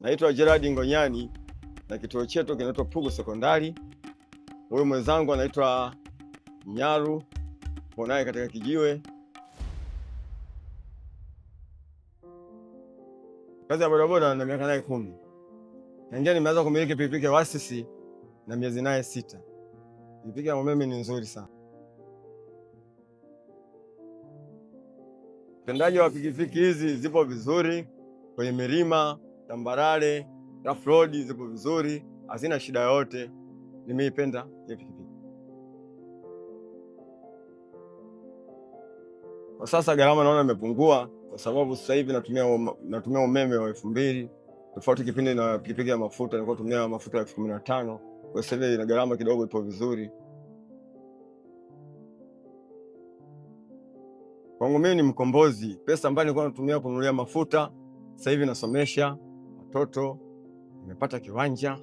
Naitwa Gerard Ngonyani na kituo chetu kinaitwa Pugu Sekondari. Huyu mwenzangu anaitwa Nyaru, naye katika kijiwe. Kazi ya bodaboda na miaka naye 10. Tangia nimeanza kumiliki pikipiki ya Wasisi na miezi naye 6. Pikipiki ya umeme ni nzuri sana. Utendaji wa pikipiki hizi zipo vizuri kwenye milima, tambarare, rough road zipo vizuri, hazina shida yoyote. Nimeipenda hiyo pikipiki. Kwa sasa gharama naona imepungua kwa sababu sasa hivi natumia umeme wa 2000 tofauti kipindi na pikipiki ya mafuta nilikuwa natumia mafuta ya 15,000. Kwa sasa hivi ina gharama kidogo, ipo vizuri. Kwangu mimi ni mkombozi. Pesa ambayo nilikuwa natumia kununulia mafuta sasa hivi nasomesha watoto, nimepata kiwanja.